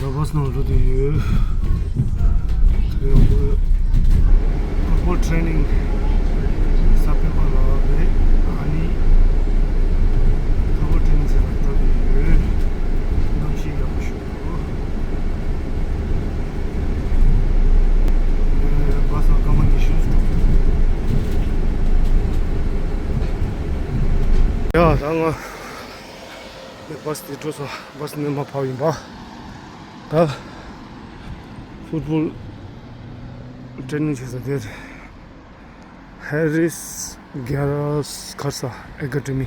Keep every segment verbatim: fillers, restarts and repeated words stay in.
ད་བྷ་སི་ནང་འགྲོ་བསྡད་ཡོད། དེ་ཡང་ཕུཊ་བོལ་ཊི་རེ་ནིང་གསར་པའི་བར་ལ་རེད། ཨ་ནི་ཕུཊ་བོལ་ཊི་རེ་ནིང་བྱེད་ལ་འགྲོ་བསྡད་ཡོད། གནམ་གཤིས་ཡག་པོ་ཞིག་འདུག་བྷ་སི་ནང་སྐར་མ་ཉི་ཤུ་ཙམ་འགྲོ། ཡ་ད་ང་བྷ་སི་དེ་འགྲོ་སོང་། བྷ་སི་ནས་མར་བབས་ཡིན་པ། ད་ཕུཊ་བོལ་ཊི་རེ་ནིང་བྱེད་ས་དེ་རེད། ཧེ་རིས་གྷེ་རལ་ཁ་ས་ཨེ་ཀ་ཌེ་མི་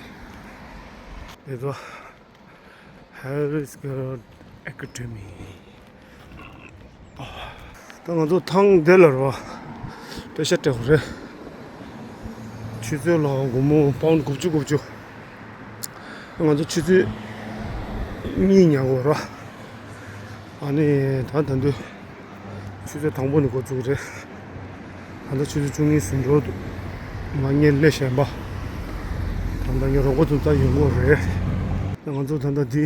རེད་དོ། ཧེ་རིས་གྷེ་རལ་ཨེ་ཀ་ཌེ་མི། ད་ང་ཚོ་ཐང་དེ་ལ་རོ། པེ་ཤ་སྤྲད་དགོས་རེད། ཆུ་ཚོད་ལ་སྒོར་མོ་པའུན་དགུ་བཅུ་དགུ་བཅུ། ང་ཚོ་ཆུ་ཚོད་གཉིས་ཉལ་དགོས་རོ། ཨ་ནི་ད་ད་དུང་ཆུ་ཚོད་དང་པོ་ནས་འགོ་བཙུགས་རེད། ད་ལྟ་ཆུ་ཚོད་བཅུ་གཉིས་ཟིན་འགྲོ་འདུག་ང་གཉིད་སླེབས་ཤེས་པ། ད་ལྟ་ངའི་རོགས་པ་ཚོ་ད་ཡོང་གི་རེད། ང་ཚོ་ད་ལྟ་འདི་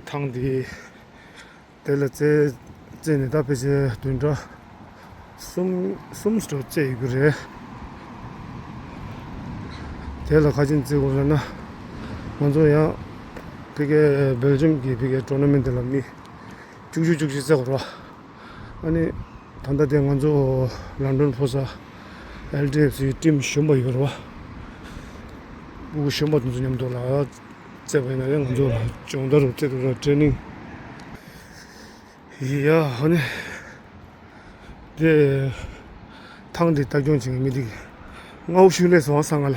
ཐང་འདི་དེ་ལ་རྩེ་རྩེ་ནས་ད་ཕལ་ཆེར་བདུན་ཕྲག་གསུམ་གསུམ་ཙམ་རྩེ་ཡོད་ཀྱི་རེད། དེ་ལ་ག་ཅིག་རྩེ་དགོས་ཟེར་ན། ང་ཚོ་ཡང་ཕ་གིའི་སྦེལ་ཇམ་གྱི་ཕ་གིའི་ཊོར་ན་མེན་ཊི་དེ་ལ་མི་བཅུ་བཅུ་བཅུ་བཅུ་རྩེ་དགོས་རེད་བ། ཨ་ནི་ད་ལྟ་དེ་ང་ཚོ་ལོན་ཌོན་ཕོ་ས་ཨེལ་ཌི་ཨེཕ་སི་ཊིམ་གཞོན་པ་ཡོད་རེད་བ། ཕྲུ་གུ་གཞོན་པ་དེ་ཚོ་མཉམ་དུ་ལ་རྩེ་བ་ཡིན་ན་ཡང་ང་ཚོ་ལ་སྦྱོང་བརྡར་རུ་རྩེ་དགོས་རེད། ཊི་རེ་ནིང་། ཡ་ཨ་ནི། དེ། ཐང་དེ་ལྟ་སྐྱོང་བྱེད་མཁན་མི་དེ། སྔ་པོ་ཞིག་སླེབས་སོང་ས་ང་ལ།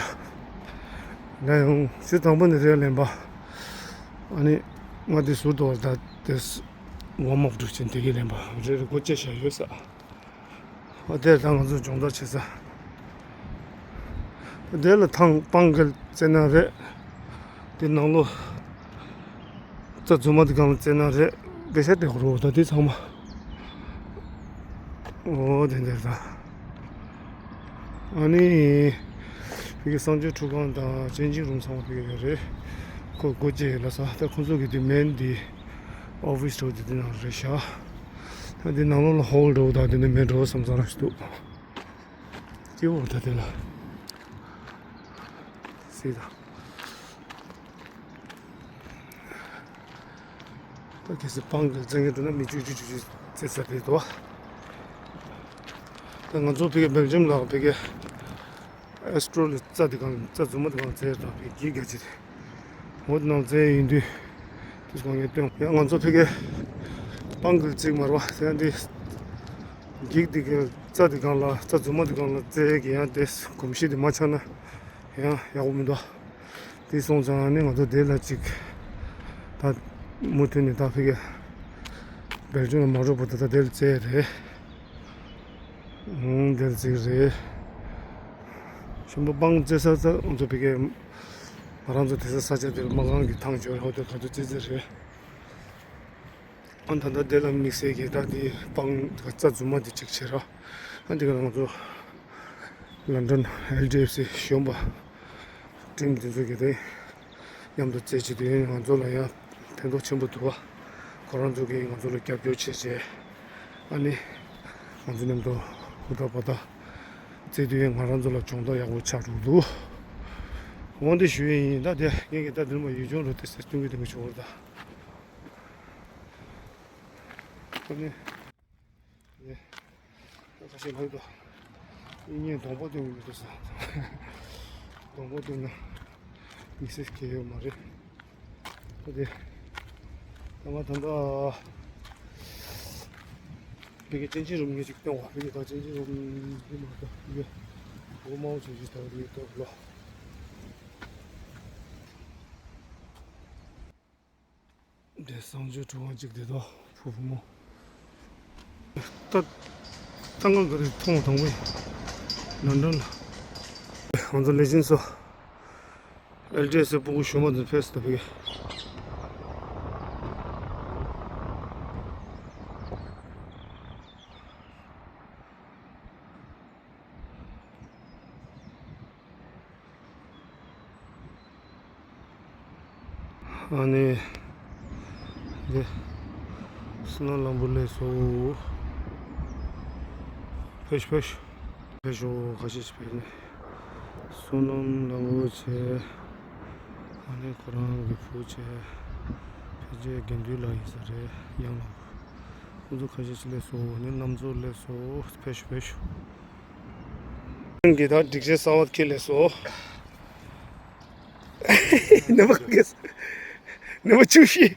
ལ་ཡང་ཆུ་ཚོད་དང་པོ་ནས་རེད་ལེན་པ། ཨ་ནི། ང་དེ་ཟུར་དུ་བར་ད་དེ། ཝརམ་ཨབ་འགྲོ་ཆེན་དེ་གི་ལེན་པ་རེད། སྒོ་བཅད་བཞག་ཡོད་ས། ཨ་དེ་ད་ང་ཚོ་སྦྱོང་བརྡར་བྱེད་ས། དེ་ལ་ཐང་སྤང་གི་རྩེ་ན་རེད། དེ་ནང་ལོ། རྩྭ་རྫུན་མ་དེ་གང་ལ་རྩེ་ན་རེད། པེ་ཤ་སྤྲད་དགོས་རེད་ད་དེ་ཚང་མ། འོ་དེ་འདྲ་ད། ཨ་ནི། ཕ་གི་གསང་སྤྱོད་ཁྲུས་ཁང་དང་ཅན་ཅིང་རུམ་ཚང་མ་ཕ་གི་ཡོད་རེད། ཁོ་སྒོ་བཅད་ཡོད་ལ་ས་ད་ཁོ་ཚོ་གི་དེ་མེན་དེ། ཨོ་ཕི་སི་འདྲ་བོ་དེ་དེ་ནང་རེད་ཤག་ད་དེ་ནང་ལོགས་ལ་ཧོལ་འདྲ་བོ་དང་དེ་འདྲ་མེད་འགྲོ་བསམ་བསམ་རང་ཞིག་འདུག་སྐྱིད་པོ་ད་དེ་ལ། སྲིད་དང་། ད་གལ་སྲིད་སྤང་གི་རྩེ་ངན་འགྲོ་ན་མི་བཅུ་བཅུ་བཅུ་བཅུ་རྩེ་ས་རེད་དོ། ད་ང་ཚོ་ཕ་གི་སྦེལ་ཇམ་ལ་ཕ་གི་ཨེ་སི་ཊོ་ལི་རྩྭ་དེ་གང་རྩྭ་རྫུན་མ་དེ་གང་རྩེ་དང་ཕ་གི་རྒྱ་ཆེ་རེད། འོ་དེ་ནང་རྩེ་ཡིན་དུས་དུས་གང་ངས་སྟོན་ཡང་ང་ཚོ་ཕ་གི་སྤང་གི་རྩིག་མར་བ་ཟེར་ཡང་དེ་འགྱིག་དེ་གི་རྩྭ་དེ་གང་ལ་རྩྭ་རྫུན་མ་དེ་གང་ལ་རྩེ་གི་ཡང་དེ་གོམས་གཤིས་དེ་མ་ཆགས་ན་ཡང་ཡག་པོ་མི་འདུག་དེ་སོང་ཙང་ནི་ང་ཚོ་དེ་ལ་ཅིག་ད་མུ་མཐུད་ནས་ད་ཕ་གི་སྦེལ་ཇམ་ལ་མ་འགྲོ་བར་དུ་ད་དེ་ལ་རྩེ་རེད། ཨང་། དེ་ལ་རྩིག་རེད། གཞན་པ་སྤང་རྩེ་ས་ས་ང་ཚོ་ཕ་གི་ང་རང་ཚོ་དེ་ས་ས་ཆ་དེར་མ་གང་གི་ཐང་ཆོད་ཧོ་དེ་ག་ཚོད་རྩིག་རྩིག་རེད། ཨ་ད་ལྟ་དེ་ལ་དམིགས་བསལ་གྱི་ད་དེ་སྤང་རྩྭ་རྫུན་མ་དེ་གཅིག་བྱེད་ར། ཨ་འདི་ག་ང་ཚོ་ལོན་ཌོན་ཨེལ་ཌི་ཨེཕ་སི་གཞོན་པ་ཊིམ་དེ་ཚོ་གི་དེ་མཉམ་དུ་རྩེད་བྱེད་དུས་ང་ཚོ་ལ་ཡང་ཕན་ཐོགས་ཆེན་པོ་འདུག་བ། ཁོ་རང་ཚོ་གིས་ང་ཚོ་ལ་རྒྱབ་སྐྱོར་བྱེད་བྱས། ཨ་ནི་ང་ཚོ་མཉམ་དུ་ཧུར་ཐག་འབད་ཐག་རྩེད་དུས་ང་རང་ཚོ་ལ་སྦྱོང་བརྡར་ཡག་པོ་ཆགས་འགྲོ་འདུག་འོ་འདི་ཞུ་ཡས་ཡིན། ད་དེ་ངེད་ཀྱི་ད་དེ་མ་ཡུལ་ལྗོངས་རུ་དེ་སེ་སྟོན་གྱི་དེ་མ་ཞུ་བར་ད། ཨ་ནི། ཡེ། ད་ཁ་ཤས་ལྷག་འདུག་ཨི་ཉིན་གདོང་པ་སྟོན་གྱི་མི་འདུག་ས། གདོང་པ་སྟོན་ན་མི་སེར་གྱི་ཡོད་མ་རེད། ད་དེ། ད་ང་ད་ལྟ་ཕ་གི་ཅན་ཅིང་རུམ་ངས་ཅིག་སྟོན་བ། ཕ་གི་ད་ཅན་ཅིང་རུམ་འདི་མ་གཏོགས་ཕ་གི་སྒོ་མང་པོ་ཅིག་ཅིག་ད་ཕ་གི་གཏོར་ལོ། དེ་གསང་སྤྱོད་གྲུབ་དབང་གཅིག་དེ་དོ་ཕུ་བུ་མོ། ད་ད་ང་ག་རེ་མཐོང་བ་དང་པོ་ཡིན། ལོན་ཌོན་ལ་ང་ཚོ་ལེ་ཇེན་སོ་ཨེལ་ཌི་ཨེཕ་སི་ཕྲུ་གུ་གཞོན་པ་དེ་ཕེབས་སོང་ད་ཕ་གི། ཨ་ནི། འདི། བསོད་ནམས་ལམ་བུ་ལས་སོ། ཕེབས་ཕེབས། ཕེབས་ཤོག་ཁ་ཤས་ཤིག་ཕེབས་ནས། བསོད་ནམས་ལམ་བུ་ཆེ། ཨ་ནི་ཁོ་རང་གི་བུ་ཆེ། ཕལ་ཆེར་དགེ་འདུན་ལགས་ཡིན་ས་རེད། ཡང་ལམ་བུ། ཁོང་ཚོ་ཁ་ཤས་ཤིག་སླེབས་སོང་། ཨ་ནི་གནམ་མཚོ་སླེབས་སོང་། ཕེབས་ཤོག་ཕེབས་ཤོག་ཁྱེད་རང་གིས་ད་སྒྲིག་ཆས་གསར་པ་ཁྱེར་སླེབས་སོང་། ནམ་པ་ག་ནམ་པ་བཅུ་བཞི།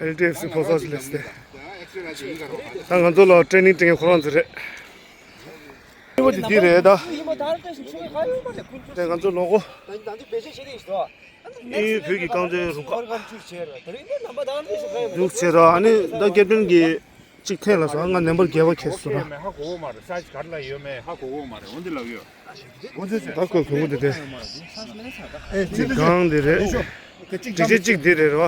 ཨེལ་ཊི་ཨེཕ་སི་ཕོ་སོགས་ལས་སྟེ། ད་ང་ཚོ་ལ་ཊེ་ནིང་སྤྲད་མཁན་ཁོ་རང་ཚོ་རེད། ཨེ་འདི་འདི་རེད་ད། དེ་ང་ཚོ་ལོ་གོ། ཨེ་བོད་ཀྱི་རྐང་རྩེད་རུ་ཁག་འདུག་ཟེར་ར། ཨ་ནི་ད་ཀེབ་ཊན་གྱིས་གཅིག་འཐེན་ལ་སོང་། ང་ནམ་པར་བརྒྱད་པ་ཁེལ་སོང་ར། ཧ་གོ་གོ་མ་རེད། ས་ག་རེ་ལ་ཡོད་མེད་ཧ་གོ་གོ་མ་རེད། འོ་འདི་ལབ་ཡོད། ད་ཁོས་གོ་གོ་འདི་དེ། ཨེ་ཅི་གང་འདི་རེད། སྒྲིག་ཆས་གཅིག་འདི་རེད་ར།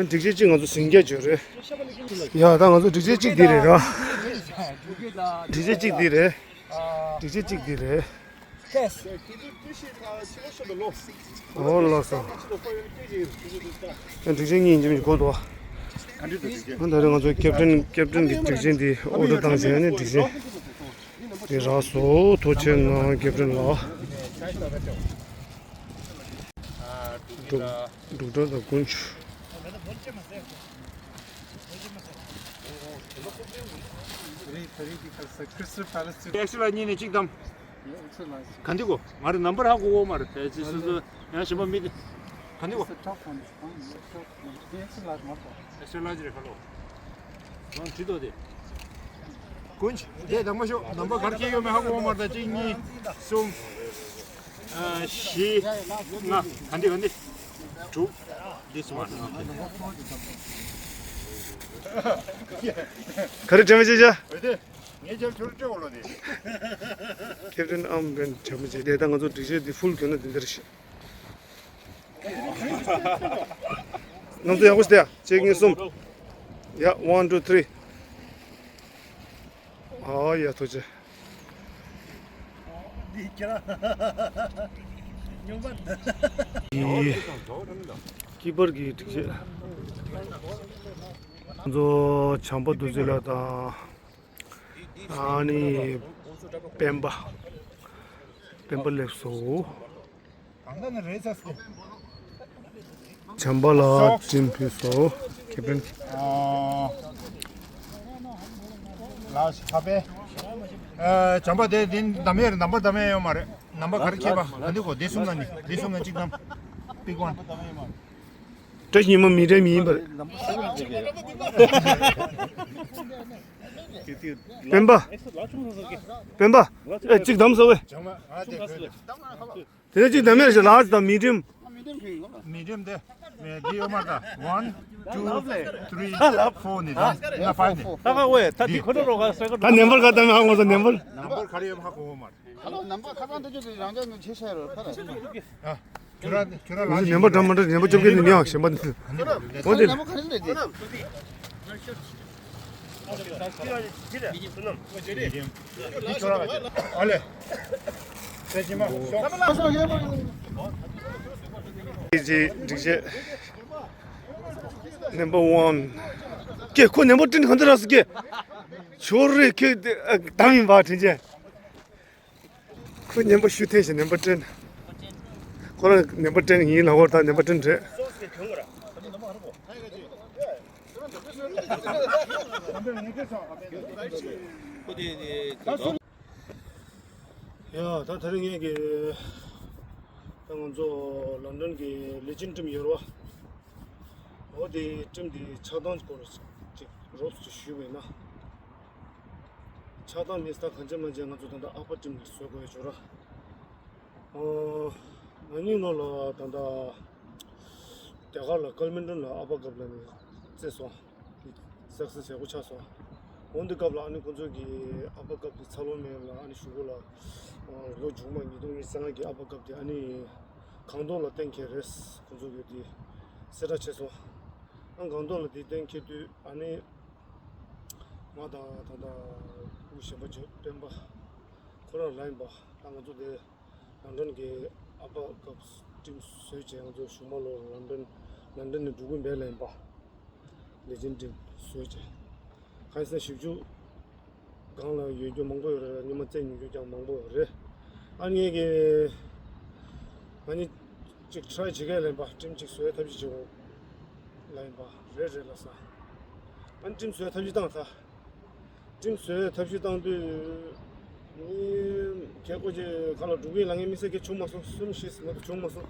སྒྲིག་ཆས་གཅིག་ང་ཚོ་ཟིང་རྒྱ་བརྗོད་རེད། ཡ་ད་ང་ཚོ་སྒྲིག་ཆས་གཅིག་འདི་རེད་ར། སྒྲིག་ཆས་གཅིག་འདི་རེད། སྒྲིག་ཆས་གཅིག་འདི་རེད། ཨོ་ལགས་སོ། སྒྲིག་ཆས་གཉིས་ཡིན་གཅིག་མིན་གཅིག་གོ་འདུག་ཨ་ད་རེས་ང་ཚོ་ཀེབ་ཊན་ཀེབ་ཊན་གྱི་སྒྲིག་ཆས་འདི་ཨོ་ཌར་བཏང་བྱས་ནས་སྒྲིག་ཆས་འདི་རག་སོང་། ཐུགས་རྗེ་གནང་ཀེབ་ཊན་ལགས། འབྲུག་འབྲུག་སྒྲ་དང་ཀུན་ཆུ། ཨེག་སི་ལ་གཉིས་ནས་གཅིག་བདམས། ག་འདི་གོ། ང་རེ་ནམ་བར་ཧ་གོ་གོ་མ་རེད། ཕལ་ཆེར་སོ་སོ་ཡང་གཞན་པ་མི་དེ། ག་འདི་གོ། ཨེག་སི་ལ་ཇི་རེད་ཁ་ལོ། ང་བྲིས་ཏོ་དེ། ཀུན་ཆུ་དེ་དང་མ་ཤོག་ནམ་བར་ག་རེ་ཁྱེར་ཡོད་མེད་ཧ་གོ་གོ་མ་རེད། ད་གཅིག་གཉིས་གསུམ། ཨ་བཞི། ལྔ། ག་འདི་ག་འདི། དྲུག་འདི་སུ་མ་རེད། ག་རེ་དྲན་མི་བྱེད་བྱ། ངས་ཅར་ཁྱོར་སྤྲད་འོ་ལོ་དེ། ཀེབ་ཊན་ཨམ་བན་བྱ་མི་བྱེད་དེ། ད་ང་ཚོ་སྒྲིག་ཆས་འདི་ཕུལ་གྱོན་ན་འདི་འདིར་ཤི། ང་ཚོ་ཡག་པོ་ཞིག་བསྡད་ཡ། གཅིག་གཉིས་གསུམ། ཡ་ཝན་ཊུ་ཐི་རི། ཨ་ཡ་ཐུགས་རྗེ་ཆེ། ཀི་པར་གྱི་སྒྲིག་ཆས། ང་ཚོ་བྱམས་པ་རྡོ་རྗེ་ལགས་དང་། ཨ་ནི་སྤེན་པ། སྤེན་པ་སླེབས་སོང་། བྱམས་པ་ལ་འཕྲིན་ཕུལ་སོང་། ཀེབ་ཊན། ལགས་ཁ་པེ། བྱམས་པ་དེ་དེ་འདམ་ཡས་རེད། ནམ་བར་འདམ་ཡས་ཡོད་མ་རེད། ནམ་བར་ག་རེ་ཁྱེར་པ་ག་འདི་གོ། དེ་གསུམ་ལ་ནི་དེ་གསུམ་ལ་གཅིག་བདམས། པིག་ཝན། བཀྲ་ཤིས་ཉི་མ་མི་འདྲ་མི་ཡིན་པ་རེད། སྤེན་པ། སྤེན་པ། ཨེ་གཅིག་བདམས་ས་བས། དེ་ནས་གཅིག་བདམས་ཡས་ཞིག་ལགས་དང་མི་འགྲིམ། མི་འགྲིམ་དེ། འདི་ཡོད་མ་རེད། ཝན་ཊུ་ཐི་རི་ཕོར་ནས་བདམས། ཡང་ཕའིབ་ནས། ད་ག་ཝེ་ད་དེ་ཁོ་ན་རོ་ག་ས་ག། ད་ནམ་བར་ག་བདམས་ཧ་གོ་སོང་ནམ་བར། ནམ་བར་ག་རེ་ཡོད་ཧ་གོ་གོ་མ་རེད། ཁ་ལོ་ནམ་བར་ཁ་སང་འདི་ཚོ་རང་ཅག་ནས་ཆེ་ཤ་རོ་ཁ་ལ། ཁྱོད་རང་ཁྱོད་རང་ལ་ནམ་བར་འདྲ་མ་འདྲ་ནམ་བར་བཅོ་བརྒྱད་ནས་མི་ཡང་གཞན་པ་འདི། འོ་དེ། ནམ་བར་ག་རེ་ལས་དེ། འདི་ཁྱོད་རང་ཨ་ལས། ད་ཅི་མ་ཤོག་ཨེ་ཅི་སྒྲིག་ཆས། ནམ་བར་ཝན། ཀྱེ་ཁོ་ནམ་བར་ཊེན་གང་དུ་རག་སོང་ཀྱེ། ཁྱོད་རེ་ཁྱོད་དེ་ཨ་དམ་ཡིན་པ་དྲིན་ཆེན། ཁོ་ནམ་བར་ཤུ་ཐེ་ཞེས་ནམ་བར་ཊེན། ཁོ་རང་ནམ་བར་ཊེན་ཡིན་ལ་ཧོར་ད་ནམ་བར་ཊེན་རེད། ཡ་ད་དེ་རིང་ངེད་ཀྱི་ད་ང་ཚོ་ལོན་ཌོན་གྱི་ལི་ཇེན་ཌི་ཊིམ་ཡོད་རེད་བ། འོ་དེ་ཊིམ་དེ་ཆགས་སྡང་སྐོར་ཅིག་རོབ་ཅིག་ཞུས་པ་ཡིན་ན། ཆགས་སྡང་མེད་ས་གང་ཅི་མ་བྱས་ང་ཚོ་ད་ལྟ་ཨ་ཕ་ཊིམ་ནས་བཟོ་དགོས་ཡོད་ཅོ་ར། ཨོ། ང་གཉིས་ནང་ལ་ད་ལྟ་རྒྱ་གར་ལ་ཀལ་མན་ཌོན་ལ་ཨ་ཕ་ཀབ་ལ་ནས་རྩེས་སོང་། སག་སེ་སི་ཡག་པོ་ཆགས་སོང་། འོ་འདི་སྐབས་ལ་ཨ་ནི་ཁོང་ཚོ་གི་ཨ་ཕ་ཀབ་དེ་འཚར་ལོངས་མེད་ལ་ཨ་ནི་གཞུག་གུ་ལ་ལོ་མཇུག་མ་ཉིས་སྟོང་ཉི་ཤུ་རྩ་ལྔ་གི་ཨ་ཕ་ཀབ་དེ་ཨ་ནི་སྒང་ཏོག་ལ་གཏན་འཁེལ་རེད། ཁོང་ཚོ་གི་དེ་གསལ་བསྒྲགས་བྱས་སོང་། ཨ་སྒང་ཏོག་ལ་དེ་གཏན་འཁེལ་དུས་ཨ་ནི། ང་དང་ད་ལྟ་སྐུ་གཞོན་པ་ཇོ་སྤེན་པ་ཁོ་རང་ལ་ཡིན་པ། ད་ང་ཚོ་དེ་ལོན་ཌོན་གྱི་ཨ་ཕ་ཀབ་ ཊིམ་བཟོས་བྱས་ང་ཚོ་གཞུག་མ་ལོར་ལོན་ཌོན་ལོན་ཌོན་ནས་འགྲོ་གི་ཡིན་པས་ལན་པ། ལེ་ཇེན་ཌི་ཊིམ་བཟོས་བྱས། གང་ཡིན་ཟེར་ན་ཞིབ་འཇུག་སྒང་ལ་ཡོད་རྒྱུ་མང་པོ་ཡོད་རེད། སྔོན་མ་རྩེད་མྱོང་རྒྱུ་ཀྱང་མང་པོ་ཡོད་རེད། ཨ་ནི་ངས་ཀྱི་ང་གཉིས་ཅིག་ཊི་རའི་བྱེད་གས་ལན་པ། ཊིམ་ཅིག་བཟོ་ཡའི་ཐབས་ཤེས་བྱེད་དགོས་ལན་པ། རེད་རེད་ལགས་སོ། ཨ་ནི་ཊིམ་བཟོ་ཡའི་ཐབས་ཤེས་བཏང་ད། ཊིམ་བཟོ་ཡའི་ཐབས་ཤེས་བཏང་དུས། ངས་ཁྱེད་ཀོ་ཅེ་ཁ་ལ་འགྲོ་གི་ལ་ངའི་དམིགས་བསལ་གྱི་བྱུང་མ་སོང་། གསུམ་བཞི་ཟིན་མ་གཏོགས་བྱུང་མ་སོང་།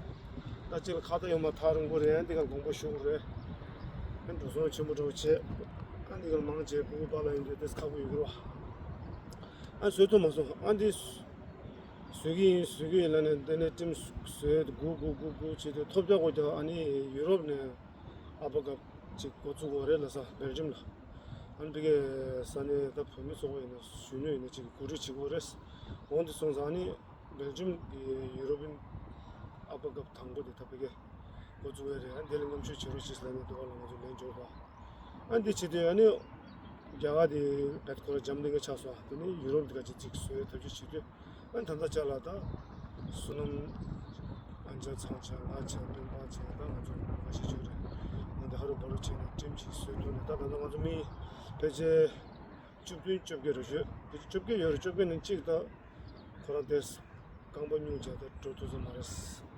ད་ཅིག་ལ་ཁ་ད་ཡོང་མ་ཐག་རིང་པོ་རེད། འདི་ག་དགོངས་པ་ཞུ་དགོས་རེད། ཨ་འགྲོ་སོང་ཆེན་པོ་འདྲ་བོ་བྱས། ཨ་འདི་ག་མང་བྱས་སྤུ་གུ་པཱ་ལགས་ཡིན་དུས་ཏེས་ཁག་པོ་ཡོད་གི་རེད་བ། ཨ་བཟོ་ཐུབ་མ་སོང་། ཨ་འདི་བཟོ་གི་ཡིན་བཟོ་གི་ཡིན་ལབ་ནས་འདི་ནས་ཊིམ་བཟོས་སྒུག་སྒུག་སྒུག་སྒུག་བྱས་དུས་ཐོབ་རྒྱག་དགོས་ཀྱང་ཨ་ནི་ཡུ་རོབ་ནས། ཨ་ཕ་ཀབ་ཅིག་འགོ་བཙུགས་དགོས་རེད་ལབ་ས་སྦེལ་ཇམ་ལ། ཨ་ནི་ཕ་གིའི་ས་གནས་ད་བོད་མི་ཚོགས་པ་ཡིན་ན་གཞོན་ནུ་ཡིན་ན་ཅིག་གོ་སྒྲིག་བྱེད་དགོས་རེད། འོང་དུས་སོང་ཙང་ཨ་ནི་སྦེལ་ཇམ་གི་ཡུ་རོ་པིན་ཨ་ཕ་ཀབ་དང་པོ་དེ་ད་ཕ་གིའི་འགོ་བཙུགས་ཡ་རེད། ཨ་ནི་དེ་ལ་མཉམ་ཞུགས་བྱེད་རོགས་བྱེད་ཟེར་ནས་འདུག་བ་ལ་ང་ཚོ་ལན་འབྱོར་བ། ཨ་ནི་དེ་བྱེད་དུས་ཨ་ནི་རྒྱ་གར་དེ་བེད་ཁོ་ར་འཇམ་ལྡན་ག་ཆགས་སོང་། དེ་ནི་ཡུ་རོབ་དེ་ག་ཅིག་ཅིག་བཟོ་ཡའི་ཐབས་ཤེས་བྱེད་དུས། ཨ་ནི་ད་ལྟ་ཅག་ལ་ད་བསོད་ནམས་ཨན་ཅག་ཚང་ཅག་ང་ཅག་སྤེན་པ་ཅག་ད་ང་ཚོ་ཁ་ཤས་ཅིག་རེད། ང་འདི་ཧ་རུ་བ་རུ་བྱས་ནས་ཊིམ་ཅིག་བཟོས་འདུག་ནས། ད་ད་ལྟ་ང་ཚོ་མི་ཕལ་ཆེར་བཅུ་བདུན་བཅོ་བརྒྱད་རེད་ཤག། ཕལ་ཆེར་བཅོ་བརྒྱད་ཡོད་རེད། བཅོ་བརྒྱད་ནས་གཅིག་ད་ཁོ་རང་དེ་རྐང་པ་སྙུང་བྱས་ད་འགྲོ་ཐུབ་ས་མ་རེད།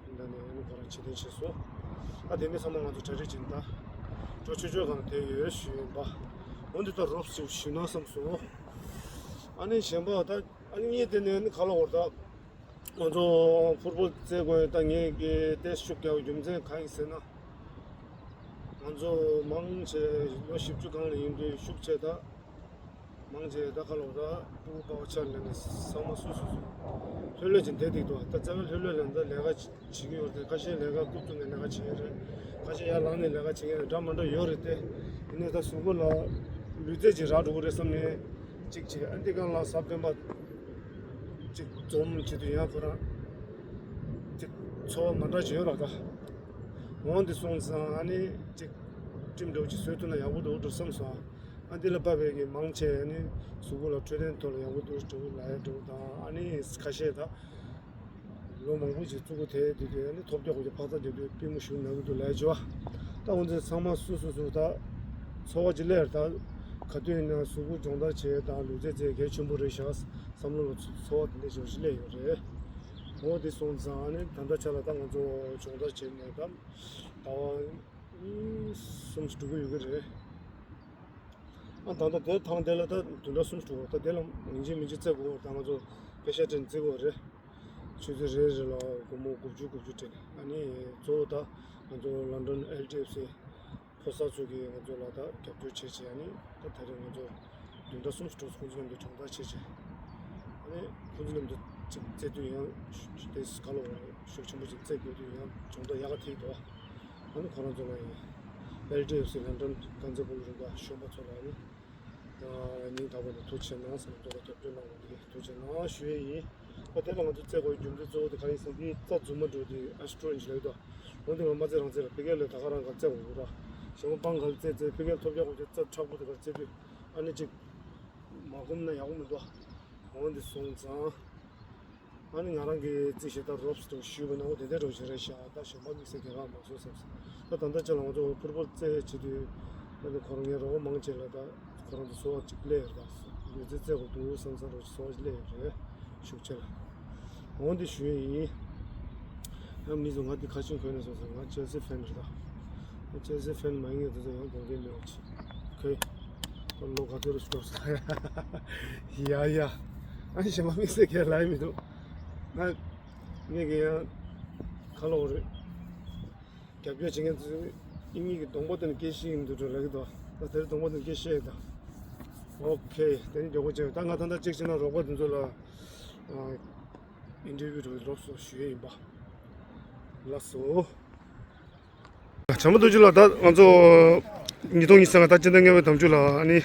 འདི་ནས་ཨ་ནི་ཁོ་རང་ཕྱིར་འཐེན་བྱས་སོང་། ཨ་དེ་ནས་ཚང་མ་ང་ཚོ་གྲ་སྒྲིག་བྱས་ནས་ད་འགྲོ་ཆོག་ཆོག་གང་དེ་ཡོད་ཞུས་ཡིན་པ། འོ་འདི་ད་རོབ་ཞིག་ཞུས་ན་བསམ་སོང་། ཨ་ནི་གཞན་པ་ད། ཨ་ནི་ངས་དེ་ནས་ནི་ག་ལ་བར་ད། ང་ཚོ་ཕུར་བུ་རྩེད་དགོས་ད་ངས་ཀྱི་ཏེ་ཤུགས་རྒྱག་རྒྱུ་མཚན་གང་ཡིན་ཟེར་ན། ང་ཚོ་མང་ཆེ་ལོ་བཞི་བཅུ་སྒང་ལ་ཡིན་དུས་ཤུགས་ཆེ་ད། མང་ཆེ་ད་ག་ལ་བར་ད་ཕྲུ་གུ་པ་བ་ཆ་ལེན་ནས་ཚང་མ་སུ་སུ་སུ། ལྷོད་ལྷོད་ཅིག་བསྡད་འདུག་ད། རྩ་བའི་ལྷོད་ལྷོད་ལ་ད་ལས་ཀ་བྱེད་ཀྱི་ཡོད་རེད། ཁ་ཤས་ལས་ཀ་རྐུབ་བཙུགས་ནས་ལས་ཀ་བྱེད་ཀྱི་རེད། ཁ་ཤས་ཡར་ལངས་ནས་ལས་ཀ་བྱེད་ཀྱི་རེད། འདྲ་མི་འདྲ་ཡོད་རེད་དེ། ཡིན་ནའི་ད་གཟུགས་པོ་ལ་ལུས་རྩལ་ཅིག་རག་འགྲོ་གི་རེད་བསམ་ནས་གཅིག་བྱས། ཨ་འདི་གང་ལ་གཟའ་སྤེན་པ་ཅིག་འཛོམས་བྱེད་དུས་ཡང་ཁོ་རང་ཅིག་ཚོར་བ་མ་འདྲ་ཅིག་ཡོད་རེད་ད། འོང་འདི་སོང་ཙང་ཨ་ནི་ཅིག་ཊིམ་འདྲ་བོ་ཅིག་བཟོས་ཐུབ་ན་ཡག་པོ་འདུག་འགྲོ་བསམ་སོང་། ཨ་འདི་ལ་བབས་པའི་གི་མང་ཆེ་ཨ་ནི་གཟུགས་པོ་ལ་འཕྲོད་བསྟེན་ཐོག་ལ་ཡག་པོ་འདུག་འགྲོ་ལ་ཡ་འགྲོ་དང་། ཨ་ནི་ཁ་ཤས་ད། ལོ་མང་པོ་ཅིག་བཙུགས་དེ་དེ་དེ་ནི་ཐོབ་རྒྱག་དགོས་ཀྱི་ཕག་ཚ་རྒྱབ་དུས་པུས་མོ་ཞུ་ནང་དུ་ལས་བྱོ། ད་འོན་ཏེ་ཚང་མ་སུ་སུ་སུ་ད་ཚོར་བ་ཅིག་སླེབས་ད། ག་དུས་ཡིན་ན་གཟུགས་པོ་སྦྱོང་བརྡར་བྱེད་དང་ལུས་རྩལ་རྩེད་གལ་ཆེན་པོ་རེད་ཤག་བསམ་བློ་ལ་ཚོར་བ་དེ་འདྲ་ཞེ་པོ་ཅིག་སླེབས་ཡོད་རེད། འོ་དེ་སོང་ཙང་ཨ་ནི་ད་ལྟ་ཆ་ལ་ད་ང་ཚོ་སྦྱོང་བརྡར་བྱེད་ནས་ད་ཟླ་བ་གཉིས་གསུམ་ཞིག་འགྲོ་གི་ཡོད་ཀྱི་རེད། ཨ་ད་ལྟ་དེ་ཐང་དེ་ལ་ད་བདུན་ཕྲག་གསུམ་འགྲོ་བ། ད་དེ་ལ་ཡིན་གཅིག་མིན་གཅིག་རྩེ་དགོས། ད་ང་ཚོ་པེ་ཤ་སྤྲད་ནས་རྩེ་དགོས་རེད། ཆུ་ཚོད་རེ་རེ་ལ་སྒོར་མོ་དགུ་བཅུ་དགུ་བཅུ་སྤྲད་ནས། ཨ་ནི་གཙོ་བོ་ད་ང་ཚོ་ལོན་ཌོན་ཨེལ་ཊི་ཨེཕ་སི་ཕོ་གསར་ཚོ་གིས་ང་ཚོ་ལ་ད་རྒྱབ་སྐྱོར་བྱེད་བྱེད། ཨ་ནི་ད་ད་རེས་ང་ཚོ་བདུན་ཕྲག་གསུམ་འགྲོ་ཁོང་ཚོ་མཉམ་དུ་སྦྱོང་བརྡར་བྱེད་བྱེད། ཨ་ནི་ཁོང་ཚོ་མཉམ་དུ་ཅིག་རྩེ་དུས་ཡང་དེ་ག་ལ་བ་ཤུགས་ཆེན་པོ་ཅིག་རྩེ་དགོས་དུས་ཡང་སྦྱོང་བརྡར་ཡག་ག་ཐེབས་འདུག་ཨ་ནི་ཁོ་རང་ཚོ་ལ་ཡང་ཨེལ་ཊི་ཨེཕ་སི་ལོན་ཌོན་རྐང་རྩེད་སྤོ་ལོ་རུ་ཁག་གཞོན་པ་ཚོ་ལ་ནི་སྙིང་ཐག་པ་ནས་ཐུགས་རྗེ་གནང་ཟེར་ནས་ཐོག་རྒྱབ་སྐྱོར་གནང་བ་དེ་ཐུགས་རྗེ་གནང་ཞུ་ཡས་ཡིན། ཨ་དེ་ལ་ང་ཚོ་རྩེད་དགོས་རྒྱུ་མཚན་གཙོ་བོ་དེ་ག་ཡིན་ཟེར་ན། འདི་རྩ་རྫུན་མ་འགྲོ་དེ་ཨ་སི་ཊོ་རེན་ཅིག་ལབ་ཀྱི་འདུག་འོན་ཏེ་ང་མ་རྩེད་རང་རྩེད་ལ་ཕ་གིར་ལས་ད་ག་རང་ག་རྩེད་འོང་གི་ར། གཞན་པ་སྤང་ག་ལ་རྩེད་རྩེད་ཕ་གིར་ཐོབ་རྒྱག་དགོས་ཀྱི་རྩ་མཁྲེགས་པོ་དེ་ག་རྩེད་དུས་ཨ་ནི་ཅིག་མ་གོམས་ན་ཡག་པོ་མི་འདུག་འོན་ཏེ་སོང་ཙང་། ཨ་ནི་ང་རང་གི་རྩིས་ཞེ་དྲག་རོབ་སུ་ཞུས་པ་ན་འོ་དེ་འདྲ་འགྲོ་བཞིན་རེད་ཤག་ད་གཞན་པ་དམིགས་བསལ་གྱི་རག་མ་སོང་བསམ་སོང་། ད་ད་ལྟ་ཅག་ལ་ང་ཚོ་ཕུར་བུ་རྩེད་བྱེད་དུས་ཨ་ནི་ཁོ་རང་ངའི་རོགས་པ་མང་ཆེ་ལ་ད་ཁོ་རང་ཚོ་ཚོར་བ་ཅིག་སླེབས་ཡོད་རེད། ད་ལུས་རྩལ་རྩེད་དགོས་འདུག་བསམ་བསམ་རོགས་ཚོར་བ་ཅིག་སླེབས་ཡོད་རེད། ཤུགས་ཆེ་ལ་འོ་འདི་ཞུ་ཡས་ཡིན། ཡང་མི་ཚོ་ང་འདི་ཁ་ཆེམས་གོན་ནས་སོང་ཟེར། ང་ཅེལ་སི་ཕེན་རེད་ད། ང་ཅེལ་སི་ཕེན་མ་ཡིན་ངེས་དེ་ཚོ་ཡང་དགོངས་འགལ་མེད་པ་ཅིག་ཁོས། ད་ལོ་ག་ཚོད་རེད་ཤོག་ཟེར། ཡ་ཡ། ཨ་ནི་གཞན་པ་དམིགས་བསལ་གྱི་ལབ་ཡ་མི་འདུག་ང་ངས་ཀྱི་ཡང་ཁ་ལོ་རེད། རྒྱབ་སྐྱོར་བྱེད་མཁན་ཚོས་ཨིན་ཡིག་གི་གདོང་པ་དེ་ནས་སྐད་ཤེས་ཀྱི་མི་འདུག་འགྲོ་ལབ་ཀྱི་འདུག་ད་དེར་གདོང་པ་དེ་ནས་སྐད་ཤེས་ཡོད་ད། ཨོ་ཁེ། དེ་ནི་མགྱོགས་པོ་བྱས། ད་ང་ད་ལྟ་གཅིག་བྱས་ན་རོགས་པ་དེ་ཚོ་ལ་ཨ་ཨིན་ཊར་བིའུ་རོགས་སོ་ཞུ་ཡས་ཡིན་པ། ལགས་སོ། བྱམས་པ་རྡོ་རྗེ་ལགས། ད་ང་ཚོ་ཉིས་སྟོང་ཉི་ཤུ་རྩ་ལྔ་ད་སྤྱི་ཟླ་ལྔ་པའི་ཟླ་མཇུག་ལ་ཨ་ནི་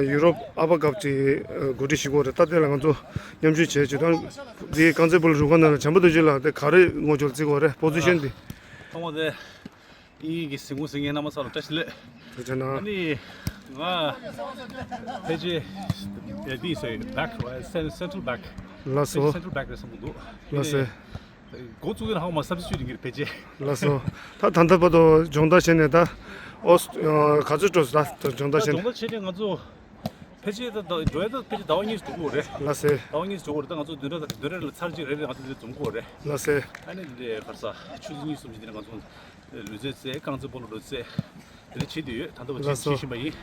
ཡུ་རོབ་ཨ་ཕ་ཀབ་ཅིག་གོ་སྒྲིག་ཞུ་གི་ཡོད་རེད། ད་དེ་ལ་ང་ཚོ་མཉམ་ཞུགས་བྱས་བྱས། ད་འདི་རྐང་རྩེད་སྤོ་ལོ་རུ་ཁག་ནང་ལ་བྱམས་པ་རྡོ་རྗེ་ལགས་དེ་ག་རེ་ངོ་སྦྱོར་བརྩི་གི་ཡོད་རེད། པོ་ཟི་ཤན་དེ། ཐོག་མ་དེ་ཨིན་ཡིག་གི་གཟིགས་མོ་གཟིགས་མཁན་རྣམ་པ་ཚོ་ལ་བཀྲ་ཤིས་བདེ་ལེགས། ཐུགས་རྗེ་གནང་། ཨ་ནི་ང་ཕལ་ཆེར་འདི་ཟེར་བེག་རེད། སེན་སེན་ཊྲལ་བེག་ལགས་སོ། སེན་ཊྲལ་བེག་རེད་བསམ་གྱི་འདུག་ལགས་སོ། འགོ་བཙུགས་ཡིན་ཧང་མ་སབ་སི་ཅུ་ཡིན་གྱི་རེད་ཕལ་ཆེར། ལགས་སོ། ད་ད་ལྟ་བར་དུ་སྦྱོང་བརྡར་བྱས་ནས་ད་ཨོ་སི་ཨ་ག་ཚོད་འགྲོ་སོང་ད་སྦྱོང་བརྡར་ད་བྱས་ནས། སྦྱོང་བརྡར་བྱས་ནས་ང་ཚོ་ཕལ་ཆེར་ད་ད་འགྲོ་ཡ་ད་ཕལ་ཆེར་ཟླ་བ་གཉིས་སུ་འགྲོ་གི་རེད། ལགས་སེ། ཟླ་བ་གཉིས་སུ་འགྲོ་གི་རེད། ད་ང་ཚོ་བདུན་ཕྲག་ད་བདུན་ཕྲག་ལ་ཚར་གཅིག་རེ་རེ་ང་ཚོ་འདི་འཛོམས་དགོས་རེད། ལགས་སེ། ཨ་ནི་འདི་ཁར་ས་ཆུ་ཚོད་གཉིས་གསུམ་ཞིག་འདི་ནས་ང་ཚོ་ལུས་རྩལ་རྩེད། རྐང་རྩེད་སྤོ་ལོ་འགྲོ་རྩེད། དེ་འདྲ་བྱེད་དུ་ཡོད། ད་ལྟ་བ་ལགས་སོ། བྱེད་བཞིན་པ་ཡིན།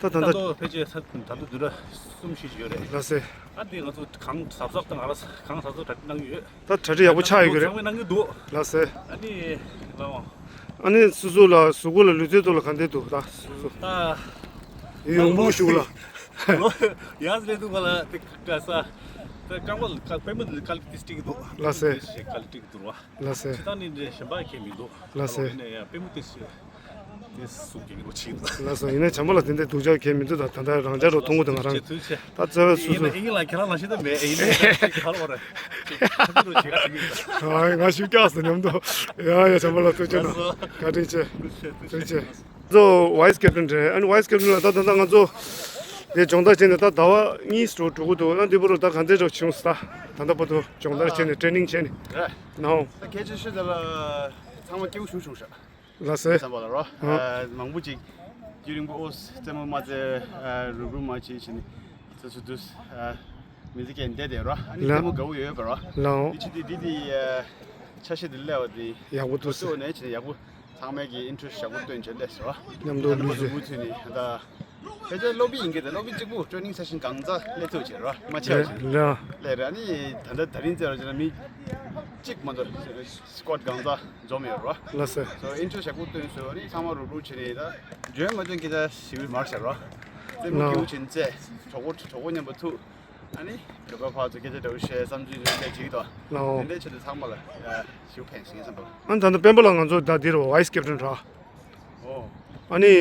ད་ད་ད་ལྟ་ལྟ་ཕལ་ཆེར་ས་ད་ལྟ་བདུན་ཕྲག་གསུམ་བཞི་ཞིག་ཡོད་རེད། ལགས་སེ། ཨ་འདི་ང་ཚོ་གང་གཟབ་གཟབ་དང་ང་རང་གང་གཟབ་གཟབ་གྲ་སྒྲིག་གནང་གི་ཡོད། ད་གྲ་སྒྲིག་ཡག་པོ་ཆགས་ཡོད་ཀྱི་རེད། ཚང་མས་གནང་གི་འདུག་ལགས་སེ། ཨ་ནི་ལའོ། ཨ་ནི་སོ་སོ་ལ་གཟུགས་པོ་ལ་ལུས་རྩལ་ཐོག་ལ་ག་འདྲ་འདུག་ད་སོ་སོ། ཨ། ཡོང་འབུ་ཞུགས་ལ། ལོ་ཡག་ལས་འདུག་ག་ལ་དེ་ག་ས། དེ་རྐང་པ་ལ་པུས་མོ་ལ་དཀའ་ལས་ཏིས་སྤྲད་ཀྱི་འདུག་ལགས་སེ། དཀའ་ལས་སྤྲད་ཀྱི་འདུག་ར། ལགས་སེ། ཅི་ད་ནི་འདྲེ་གཞན་པ་ཁྱད་མི་འདུག་ལགས་སེ། ཨ་ནི་ཡང་པུས་མོ་ཏིས་ཏིས་སུ་གི་རོ་ཆིག་ལགས་སོ། ཡིན་ནའི་བྱམས་པ་ལགས་དེ་འདྲའི་སྡུག་ཅག་ཁྱད་མི་འདུག་ད་ད་ལྟ་རང་ཅག་རོ་མཐོང་གི་འདུག་ང་རང་ཐུགས་རྗེ་ཆེ། ད་རྩ་བའི་སུ་ཡིན་སུ། ན་ཨིན་ལ་ཁྱེད་རང་ལ་ཤེས་ད་མེད་ཨིན་ལ་ཁྱེད་རང་ལ་བར་རེད། ཁྱེད་རང་ལ་ཁྱེད་རང་ལ་ཁྱེད་རང་ལ། ཨ་ང་ཞིག་སྐྱག་སོ་མཉམ་དུ། ཡ་ཡ་བྱམས་པ་ལགས་ཐུགས་རྗེ་གནང་། བཀའ་དྲིན་ཆེ། ཐུགས་རྗེ་ཆེ། ང་ཚོ་vice captain་རེད། ཨ་ནི་vice captain་ལ་ད་ད་ལྟ་ང་ཚོ་དེ་སྦྱོང་བརྡར་བྱས་ནས་ད་ཟླ་བ་གཉིས་འགྲོ་འགྲོ་གི་འདུག་ཨ་འདི་བར་དུ་ད་ག་འདྲས་འགྲོ་བྱུང་སོང་། ད་ད་ལྟ་བར་དུ་སྦྱོང་བརྡར་བྱས་ནས་training་བྱས་ནས་རེད། ནའོ། ད་སྐད་ཆ་ཤོད་ད་ལ་ཚང་མ་སྐྱིད་པོ་ཞུ་བྱུང་ཤག་ལགས་སེ། བསམ་པ་ལ་རོ། ཨ། མང་པོ་ཅིག་རྒྱུན་རིང་པོ་ཨོ་རྩེད་མོ་མ་རྩེ་རུབ་རུབ་མ་བྱེད་བྱས་ནས་རྩེད་ཚུལ་དུས་མི་ཚེ་སྐྱེལ་བསྡད་དེ་རོ། ཨ་ནི་ལ། རྩེད་མོ་དགའ་བོ་ཡོད་པ་རོ། ལའོ། འདི་ཆུ་དེ་འདི་དེ་ཆ་ཤས་དེ་སླེབས་པ་དེ་ཡག་པོ་འདུག་ཟེར། ནས་བྱས་ནས་ཡག་པོ་ཚང་མས་ཀྱི་interest་ཡག་པོ་བཏོན་བྱས་སླེབས་སོ། མཉམ་དུ་ལུས་ཚེ་མུ་མཐུད་ནས་ད། ཕལ་ཆེར་སློབ་དཔོན་ཡིན་གྱི་དེ་སློབ་དཔོན་གཅིག་པུ་training session་གང་ཙམ་སླེབས་ཐུབ་བྱས་རོ་མ་ཆེ་བ་བྱས། ལ། སླེབས་ར་ནི་ད་ལྟ་ད་རིང་བཙལ་རོ་བྱས་ན་མི་གཅིག་མ་གཏོགས་squad་གང་ཙམ་འཛོམས་ཡོད་རོ། ལགས་སེ། so interest་ཡག་པོ་བཏོན་སོང་ནི་ཚང་མ་རུབ་རུབ་བྱས་ནས་ད་འཇོན་མ་འཇོན་སྐད་ཆ་ཞིག་མར་བྱས་རོ། རྩེད་མོ་ལའོ། སྐྱིད་པོ་བྱས་ནས་རྩེ། གྲོགས་པོ་གྲོགས་པོ་མཉམ་པོ་ཐུག་ཨ་ནི་བོད་པ་ཕར་ཚུར་སྐད་ཆ་འདྲ་བོ་བཤད་བསམ་ཚུལ་འདྲ་བོ་བཤད་ཅིག་དང་། ལའོ། དེ་འདྲའི་ཆེད་དུ་ཚང་མ་ལ་ཞུ་ཕན་སོང་བསམ་པ། ཨ་ནི་ད་ལྟ་སྤེན་པ་ལགས་ང་ཚོ་ད་འདིར་vice captain་ར། ཨོ། ཨ་ནི།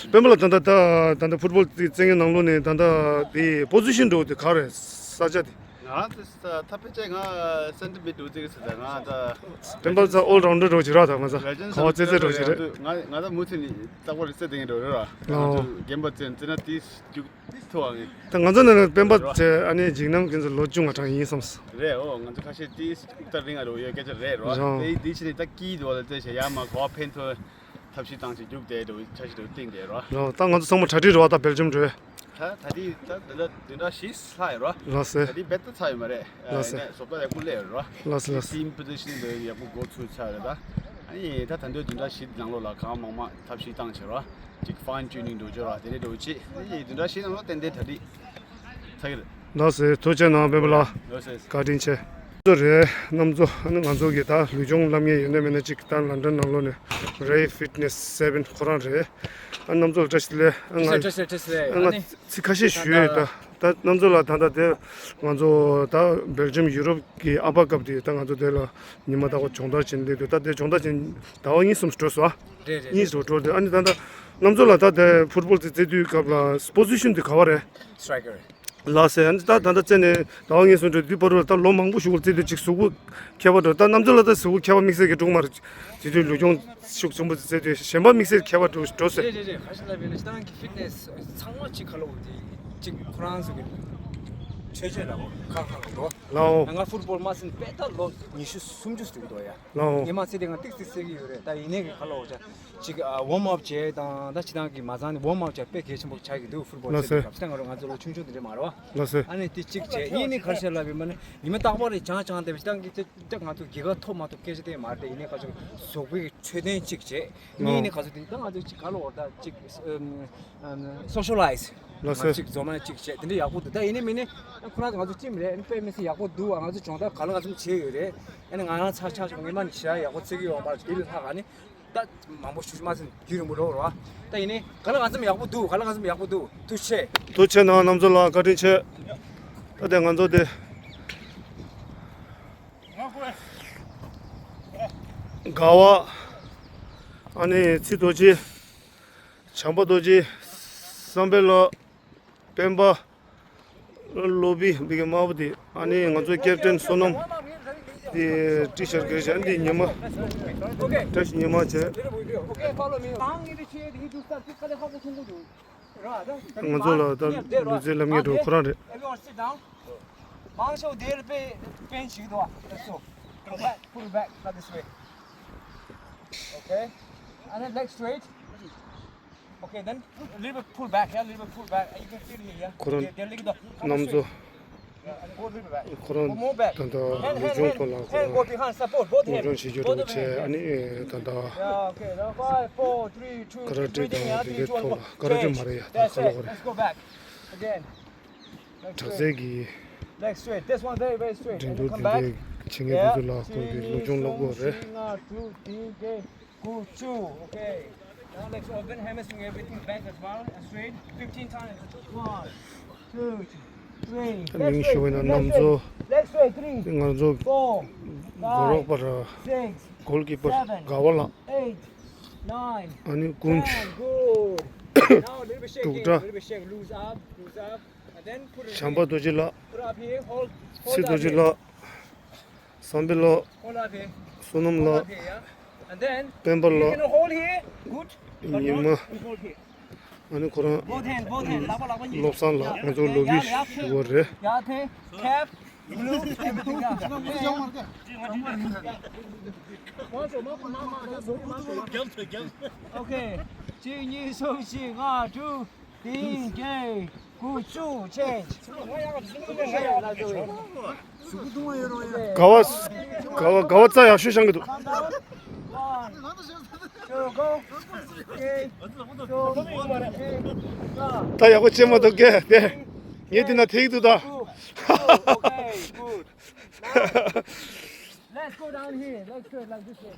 སྤེན་པ་ལགས་ད་ལྟ་ད་ད་ལྟ་ཕུཊ་བོལ་རྩེད་མཁན་ནང་ལོགས་ནས་ད་ལྟ་དེ་position་འགྲོ་དེ་ག་རེ་ས་ཆ་དེ། ང་ད་ད་ཕལ་ཆེར་ང་center mid་འགྲོ་རྩེད་ཀྱི་ཟེར་ད་ང་ད། སྤེན་པ་ལགས་all rounder་འགྲོ་ཅིག་ར་ད་ང་ཚ་ག་བ་རྩེད་རྩེད་འགྲོ་ཅིག་རེད། ང་ང་ད་མུ་མཐུད་ནས་རྟག་པར་རྩེད་དེ་ངས་འགྲོ་རེད་ར། ང་ཚོ་རྒན་པ་རྩེད་རྩེད་ན་དེ་རྒྱུག་ཐུབ་ཨ་ངས། ད་ང་ཚོ་ནང་ལ་སྤེན་པ་ཚེ་ཨ་ནི་འཇིགས་རྣམ་ཁྱེད་ཚོ་ལོ་བཅུ་ང་གྲངས་ཡིན་བསམས། རེད་ཨོ་ང་ཚོ་ཁ་ཤས་དེ་དབུགས་ཐག་རིང་ང་རོ་ཡོད་སྐད་ཆ་རེད་རོ། རོ། དེ་དེ་ཕྱིན་ནས་ད་སྐྱིད་འདུག་ལ་རྩེད་བྱས་ཡ་མ་གོ་ཕན་ཐོགས་ཐབས་ཤེས་བཏང་ཆེ་རྒྱུག་དེ་འགྲོ་ཆ་ཤས་འགྲོ་སྟེང་དེ་རོ། རོ་ད་ང་ཚོ་ཚང་མ་གྲ་སྒྲིག་རོ་ད་སྦེལ་ཇམ་འགྲོ། ད་ད་དེ་ད་འདི་ལ་བདུན་ཕྲག་བཞི་ལྷག་ཡོད་རོ། ལགས་སེ། ད་དེ་བེད་ད་ཚར་ཡོད་མ་རེད། ལགས་སེ། ཨ་ནས་བཟོ་ལྟ་ཡག་པོ་སླེབས་ཡོད་རོ། ལགས་སེ་ལགས་སེ། team position་འདི་ཡག་པོ་འགོ་ཚུགས་ཚར་རེད་ད། ཨ་ནི་ད་ད་འདོད་བདུན་ཕྲག་བཞི་ནང་ལོགས་ལ་གང་མང་མང་ཐབས་ཤེས་བཏང་བྱས་རོ། ཅིག་fine tuning་འགྲོ་ཆོག་ར་དེ་འདྲ་འགྲོ་ཅིག་ཨ་ནི་བདུན་ཕྲག་བཞི་ནང་ལོགས་ཏན་ཏན་གྲ་སྒྲིག་ཚར་གི་རེད། ལགས་སེ་ཐུགས་རྗེ་གནང་སྤེན་པ་ལགས། ལགས་སེ། བཀའ་དྲིན་ཆེ། ཚོ་རེད་རྣམ་ཚོ་ཨ་ནི་ང་ཚོ་གི་ད་ལུས་སྦྱོང་བསླབ་མཁན་ཡོད་ན་མེད་ན་ཅིག་ད་ལན་ཊན་ནང་ལོགས་ནས་Ray Fitness Seven་ཁོ་རང་རེད། ཨ་རྣམ་ཚོ་ལ་བཀྲ་ཤིས་བདེ་ལེགས། ཨ་ང་བཀྲ་ཤིས་བདེ་ལེགས་བཀྲ་ཤིས་བདེ་ལེགས། ཨ་ང་ཨ་ནི་ཚིག་ཁ་ཤས་ཞུ་ཡོད་ད། ད་རྣམ་ཚོ་ལ་ད་ལྟ་དེ་ང་ཚོ་ད་སྦེལ་ཇམ་ཡུ་རོབ་ཀྱི་ཨ་པ་ཀབ་དེ་ད་ང་ཚོ་དེ་ལ་ཉི་མ་ད་ག་སྦྱོང་བརྡར་བྱེད་འདོད་འདུག་ད་དེ་སྦྱོང་བརྡར་བྱེད་ཟླ་བ་གཉིས་གསུམ་འགྲོ་སོང་། རེད་རེད་གཉིས་རེད། འགྲོ་འགྲོ་དེ་ཨ་ནི་ད་ལྟ་རྣམ་ཚོ་ལ་ད་དེ་ཕུཊ་བོལ་དེ་རྩེད་དུས་སྐབས་ལ་position་དེ་ག་བ་རེད། Striker་རེད། ལགས་སེ། ཨ་ནི་ད་ད་ལྟ་རྩེད་ནས་ཟླ་བ་གཉིས་གསུམ་འགྲོ་དུས་བར་དུ་ད་ལོ་མང་པོ་ཞིག་རྩེད་དུས་ཅིག་གཟུགས་པོ་ཁྱད་པར་འགྲོ་ད་རྣམ་ཚོ་ལ་ད་གཟུགས་པོ་ཁྱད་པར་དམིགས་བསལ་གྱི་འགྲོ་གི་མ་རེད། དེ་དུས་ལུས་སྦྱོང་ཤུགས་ཆེན་པོ་རྩེད་དུས་གཞན་པ་དམིགས་བསལ་ཁྱད་པར་འགྲོ་འགྲོ་སྲིད། རེད་རེད་རེད། ཁ་ཤས་ལབ་ཡོད་ན་སྤྱིར་བཏང་གི་ཕིཊ་ནེ་སི་ཚང་མ་གཅིག་ཁ་ལོ་དེ་གཅིག་ཁོ་རང་ཚོ་གི་ཆོས་ཆོས་ལ་ཁ་ཁ་ལ་འགྲོ། ལའོ། ང་ཕུཊ་བོལ་མ་ཟིན་པས་ད་ལོ་ཉི་ཤུ་སུམ་ཅུ་ཟིན་འདུག་ཡ། ལའོ། ཉི་མ་ཚེ་དེ་ང་ཏིག་ཏིག་ཟེར་གི་ཡོད་རེད། ད་ཡིན་ནའི་གི་ཁ་ལོ་བྱ་གཅིག་ཝོམ་ཨབ་བྱས་དང་ད་སྤྱིར་བཏང་གི་མ་ཚང་ནི་ཝོམ་ཨབ་བྱ་དཔེ་གལ་ཆེན་པོ་ཆགས་ཀྱི་འདུག་ཕུཊ་བོལ་ལགས་སེ། ཚེ་དེ་སྐབས་སྤྱིར་བཏང་ང་རང་ང་ཚོ་ལོ་ཆུང་ཆུང་དེ་འདྲ་མ་རེད་བ། ལགས་སེ། ཨ་ནི་དེ་གཅིག་བྱས་གཉིས་ནི་ག་རེ་བྱས་ལབ་ཡིན་པ་ནི་ཉི་མ་རྟག་པར་རེ་སྦྱང་སྦྱང་བསྡད་པ་སྤྱིར་བཏང་གི་ཚེ། ད་ང་ཚོ་དགེ་རྒན་ཐོབ་མ་ཐོབ་སྐད་ཆ་དེ་མ་རེད་དེ། ཡིན་ནའི་ཁ་ཆུ་གཟུགས་པོའི་འཕྲོད་བསྟེན་གཅིག་བྱས། གཉིས་ནི་ཨོ། ག་ཚོད་དེ་ད་ང་ཚོ་གཅིག་ག་ལ་འོར་ད་གཅིག་སོ་ཤལ་ལའི་ཟི། ལགས་སེ། གཅིག་འཛོམས་ན་གཅིག་བྱས་དེ་འདྲ་ཡག་པོ་འདུག་ད་ཡིན་ནའི་མིན་ནའི་ཁོ་རང་ཚོ་ང་ཚོ་ཅིམ་རེད། ཨ་ནི་དཔེ་མི་སྲིད་ཡག་པོ་འདུག་ང་ཚོ་སྦྱོང་བརྡར་ག་ལ་ག་ཚོད་བྱས་ཡོད་རེད། ཨ་ནི་ང་རང་ཚ་ཆགས་ཆགས་ངེས་མ་ནི་ཞེ་དྲག་ཡག་པོ་བརྩི་གི་ཡོད་མ་རེད། དེ་ལས་ལྷག་ག་ནི་ད་མང་པོ་ཞུ་མ་ཟིན་དུས་རིང་པོ་འགྲོ་རོགས། ད་ཡིན་ནའི་ག་ལ་ག་ཚོད་ཡག་པོ་འདུག་ག་ལ་ག་ཚོད་ཡག་པོ་འདུག་ཐུགས་རྗེ་ཆེ། ཐུགས་རྗེ་གནང་རྣམ་ཚོ་ལ་བཀའ་དྲིན་ཆེ། ད་དེ་ང་ཚོ་དེ། དགའ་བ། ཨ་ནི་ཚེ་རྡོ་རྗེ། བྱམས་པ་རྡོ་རྗེ། བསམ་འཕེལ་ལགས། སྤེན་པ། སློབ་དཔོན་འདི་གི་དམར་པོ་དེ། ཨ་ནི་ང་ཚོའི་ཀེབ་ཏན་བསོད་ནམས། དེ་ཊི་ཤར་གྱོན་བྱས། ཨ་ནི་དེ་ཉི་མ། བཀྲ་ཤིས་ཉི་མ་བྱས། ང་ཚོ་ལ་ད་ལུས་རྩལ་བསླབ་མཁན་འདྲ་བོ་ཁོ་རང་རེད། མང་ཤོས་དེར་དཔེ་དཔེ་བྱེད་ཀྱི་འདུག་ཨ། ལགས་སོ། Go back, pull back, not this way. Okay. And then leg straight. Okay, then a little bit pull back, yeah, a little bit pull back. You can feel here, yeah? ཁོ་རང་རྣམ་རྫོགས། Go a little bit back. ཁོ་རང་ད་ལྟ་ལུས་སྦྱོང་ཐོག་ལ་ཁོ་རང་སློབ་སྦྱོང་བྱེད་རྒྱུ་རེད་པ་བྱས། ཨ་ནི་ད་ལྟ་Yeah, okay. Now five, four, three, two, ཀ་ར་ཊེ་དང་དེ་གའི་ཐོག་ལ། ཀ་ར་ཊེ་མ་རེད་ཡ། ད་ཁ་ལོ་ཁོ་རེད། Let's go back. Again. དྲག་རྩལ་གྱི་འགྲན་བསྡུར་དེ་འདྲའི་བྱེད་མཁན་དེ་ཚོ་ལ་ཁོང་གིས་སློབ་སྦྱོང་སློབ་དགོས་རེད། Okay. Now let's open, hamstring, everything back as well, and straight, fifteen times. One, two, three. ད་མིང་ཞུ་བ་ཡིན་ན་རྣམ་རྫོགས། Leg straight, three, ང་ཚོ་four, གོ་རོགས་པ་ར། Five, six, གོལ་ཀི་པར། Seven, དགའ་བ་ལགས། Eight, nine, ten. ཨ་ནི་ཀུན། Good. Now a little bit shaking, a little bit shake. Loose up, loose up, and then put it བྱམས་པ་རྡོ་རྗེ་ལགས། Put up here, hold, ཚེ་རྡོ་རྗེ་ལགས། བསམ་འཕེལ་ལགས། བསོད་ནམས་ལགས། སྤེན་པ་ལགས། ཉི་མ། ཨ་ནི་ཁོ་རང་བློ་བཟང་ལགས། ང་ཚོ་ལོ་རྒྱུས་ཞུ་བ་རེད། Okay. གཅིག་གཉིས། གསུམ། བཞི། ལྔ། དྲུག་བདུན། བརྒྱད། དགུ། བཅུ། Change. དགའ་བ། དགའ་བ། དགའ་བ་རྩ་ཡག་ཤོས་བཤང་གི་འདུག། One, two, go. Okay. ད་ཡག་པོ་བྱེད་མ་ཐུབ་ཀི་དེ། ངས་འདི་ན་ཐིག་འདུག་ད། Okay, good. Now, let's go down here. Let's go like this way.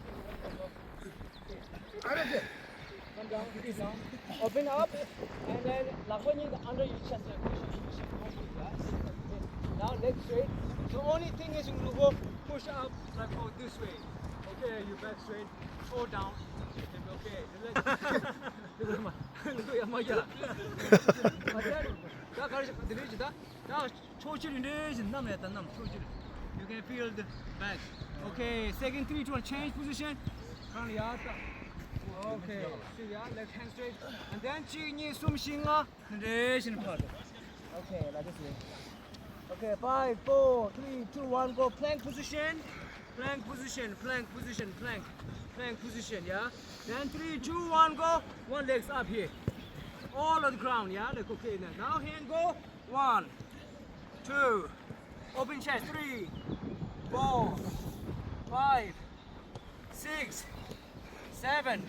Come down, sit down. Open up, and then ལག་པ་གཉིས་under your chest. Push up, push up, push up, guys. Now legs straight. The only thing is you go push up like, oh, this way. Okay, you back straight. Go down. Okay, relax. Look at my, look at my, yeah. But then, that guy is the, the, the, ཕྱོགས་བཞིར་འདྲེས་ནས་གནམ་ལ་ད་གནམ་ཕྱོགས་བཞིར། You can feel the back. Okay, second, three, two, one, change position. ཁང་ཡར་ལྟ། Okay, sit, yeah, left hand straight. And then གཅིག་གཉིས་གསུམ་བཞི་ལྔ་འདྲེས་ནས་ཕར། Okay, like this way. Okay, five, four, three, two, one, go. Plank position. Plank position, plank position, plank. Plank position, yeah. Then three, two, one, go. One leg's up here. All on the ground, yeah. Like, okay, now, now hand go. One, two, open chest, three, four, five, six, seven,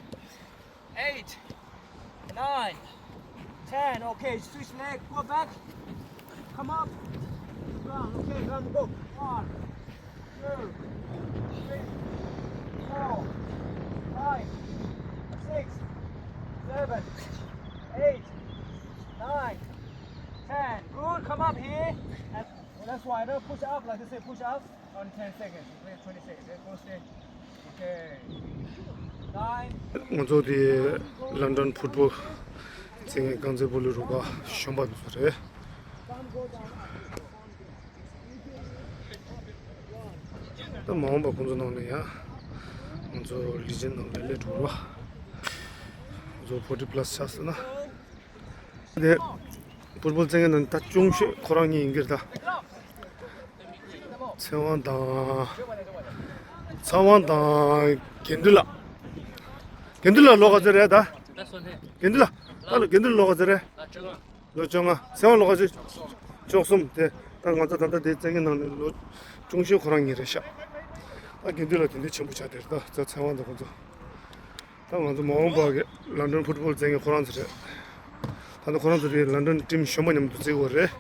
eight, nine, ten. Okay, switch leg, go back. Come up. Down. Okay, down, go. One, two, three, four, five, six, seven, eight, nine, ten. Good. Come up here. And that's why, push up, like I say, push up. Only ten seconds. Wait twenty seconds. Then go straight. Okay. Nine. ང་ཚོ་དེ་ལན་ཌོན་ཕུཊ་བོལ་རྩེད་མཁན་རྐང་རྩེད་སྤོ་ལོའི་རུ་ཁག་གཞོན་པ་དེ་ཚོ་རེད། ད་མ་འོངས་པ་ཁོང་ཚོ་ནང་ནས་ཡང་ང་ཚོ་ལི་ཇེན་ནང་ལ་སླེབས་འགྲོ་བ། ང་ཚོ་ཕོར་ཊི་པ་ལ་སི་ཆགས་སོང་ན། དེ་ཕུཊ་བོལ་རྩེད་མཁན་ནང་ད་ཆུང་ཤོས་ཁོ་རང་གཉིས་ཡིན་གྱི་རེད་ད། ཚེ་དབང་དང་། ཚེ་དབང་དང་དགེ་འདུན་ལགས། དགེ་འདུན་ལགས་ལོ་ག་ཚོད་རེད་ད། དགེ་འདུན་ལགས། ད་ལོ་དགེ་འདུན་ལོ་ག་ཚོད་རེད། ལོ་བཅོ་ལྔ། ཚེ་དབང་ལོ་ག་ཚོད། བཅུ་གསུམ། དེ་ད་ང་ཚོ་ད་ལྟ་དེ་རྩེད་མཁན་ནང་ནས་ལོ་ཆུང་ཤོས་ཁོ་རང་གཉིས་རེད་ཤག། ད་དགེ་འདུན་ལགས་དེ་འདྲའི་ཆེན་པོ་ཆགས་བསྡད་རེད་ད། ཚེ་དབང་དང་ཁོ་ཚོ། ད་ང་ཚོ་མ་འོངས་པ་གི་ལན་ཌོན་ཕུཊ་བོལ་རྩེད་མཁན་ཁོ་རང་ཚོ་རེད། ད་ནི་ཁོ་རང་ཚོ་དེ་ལན་ཌོན་ཊིམ་གཞོན་པ་མཉམ་དུ་རྩེ་དགོས་རེད།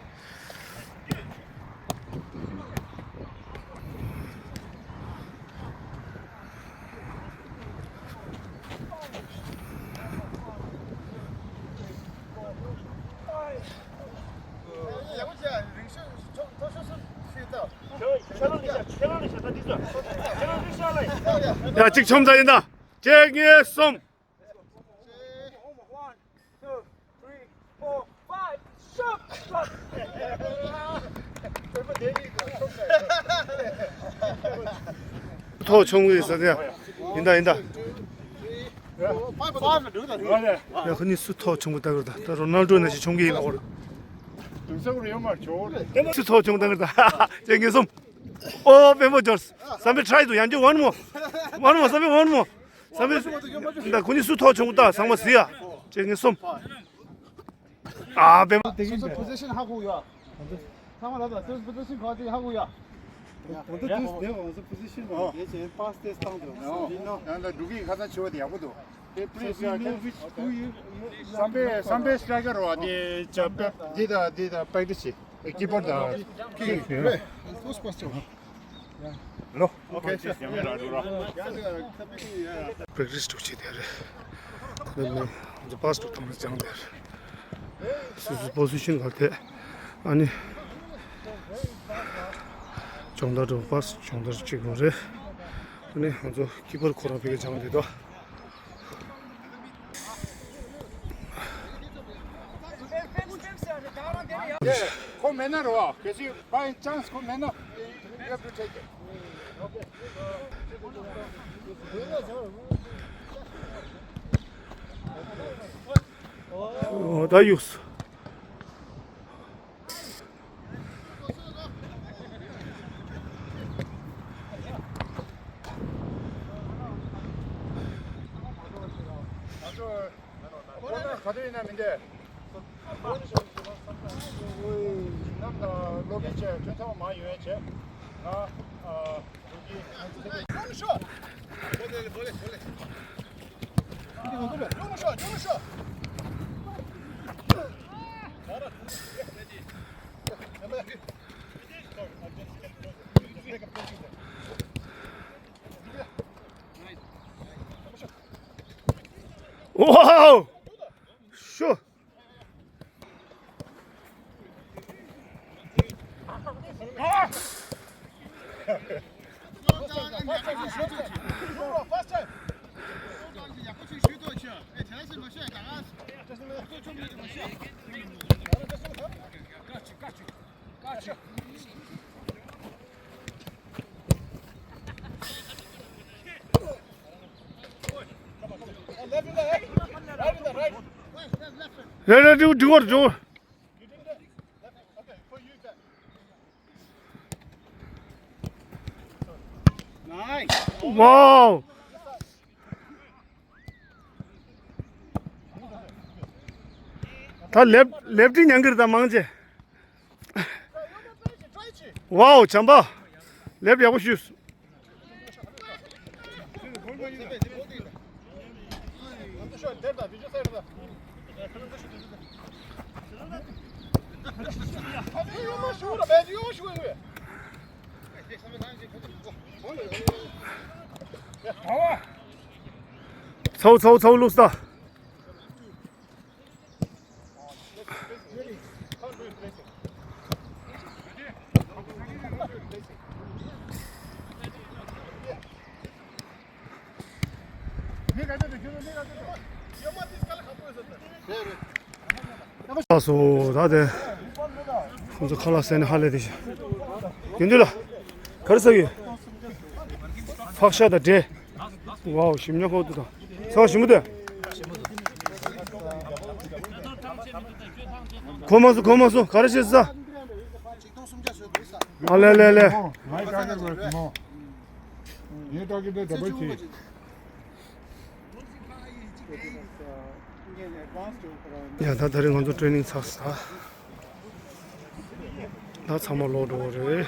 ཡ། གཅིག་མཆོང་ད་ཡིན་ད། གཅིག་གཉིས་གསུམ། One, two, three, four, five. Shoot! Shot! ཐོག་མཆོང་གི་ཟེར་ཡ། ཡིན་ད་ཡིན་ད། ཡ། ཁོ་གཉིས་སུ་ཐོག་མཆོང་གི་ལྟ་གི་རེད་ད། ད་རོ་ནལ་ཌོ་ནང་བཞིན་མཆོང་གི་ཡིན་ལ་ཁོ་རེད། སུ་ཐོག་མཆོང་ལྟ་གི་རེད་ད། གཅིག་གཉིས་གསུམ། ཨོ་དཔོན་པོ་འབྱོར། བསམ་པའི་ཁྲའི་འདུག་ཡང་ཅིག་one more. One more བསམ་པའི་one more. བསམ་པའི་ད་ཁོ་གཉིས་སུ་ཐོག་ཆུང་ད་ཚང་མ་ཟི་ཡ། ཅེ་ངེ་སོམ། ཨ་དཔོན་པོ། སོ་སོ་པོ་ཟི་ཤན་ཧ་གོ་ཡོད། ཚང་མ་ལ་ད་སོ་སོ་པོ་ཟི་ཤན་ག་ཅིག་ཧ་གོ་ཡོད། ད་ལྟ་དུས་དེ་ང་ཚོ་པོ་ཟི་ཤན་ནང་བསྡད་བྱས་པཱ་སི་ཏེ་སི་བཏང་འདུག་ཡང་ད་འགྲོ་གི་ཁ་སང་བྱེད་པ་དེ་ཡག་པོ་འདུག་དེ་please བསམ་པའི་བསམ་པའི་སི་ཊ་རའི་ཀར་བ་དེ་ཅ་པེ་འདི་དང་འདི་དང་པེག་ཏི་སི་བྱེད། ཀི་པར་དང་། ལོ། ཨོ་ཁེ། པེག་ཏི་སི་འགྲོ་བྱེད་དེ་རེད། ད་ནི་ང་ཚོ་པཱ་སི་ཏེ་སི་ཐོག་ནས་སྦྱངས་དེ་རེད། སོ་སོ་པོ་ཟི་ཤན་ག་དེ། ཨ་ནི། སྦྱོང་བརྡར་འགྲོ་པཱ་སི་སྦྱོང་བརྡར་གཅིག་ཡོང་རེད། ཨ་ནི་ང་ཚོ་ཀི་པར་ཁོ་རང་ཕ་གིར་སྦྱངས་དེ་དོ། ཁོ་མེད་ན་རོ། གལ་སྲིད་by chance ཁོ་མེད་ན། You have to take it. ཨོ་ད་ཡུགས། ཁོ་ན་ག་དུས་ཡིན་ན་མི་འདོད། ནམ་དང་ལོ་གི་བྱས་ཐོན་ཐོག་མ་ཡོད་བྱས། ང་ཨ་འགྲོ་གི། Wow! Sure. རེད་རེད། འགྲིག་འགྲིག་པ་འགྲིག་པ། Wow. ད་ལེབ་ལེབ་ཏི་མྱང་གིར་ད་མང་ཆེ། Wow བྱམས་པ། ལེབ་ཡག་པོ་ཞུས། ཚའོ་ཚའོ་ཚའོ་ལུགས་ད། ལགས་སོ། ད་དེ་ཁོང་ཚོ་ཁ་ལག་ཟས་ནས་ཧ་ལས་དེ་བཞིན། དེ་འདུག་ལ། ག་རེ་ཟ་གི་ཡོད། ཕག་ཤ་དང་འབྲས། ཝའོ་ཞིམ་ཉོ་ཁོག་ཏུ་དང་། ཚ་བ་ཞིམ་པོ་དེ། གོ་མ་སོང་གོ་མ་སོང་ག་རེ་བྱེད་ཟ། ཨ་ལེ་ལེ་ལེ། ངའི་ཏག་ཏག་རེད་མོ། ངའི་ཏག་ཏག་དེ་འདྲ་པོ་བྱེད། ཡ་ད་ད་རེས་ང་ཚོ་ཊེ་རེ་ནིང་ཚར་ས། ད་ཚང་མ་ལོག་འགྲོ་བ་རེད།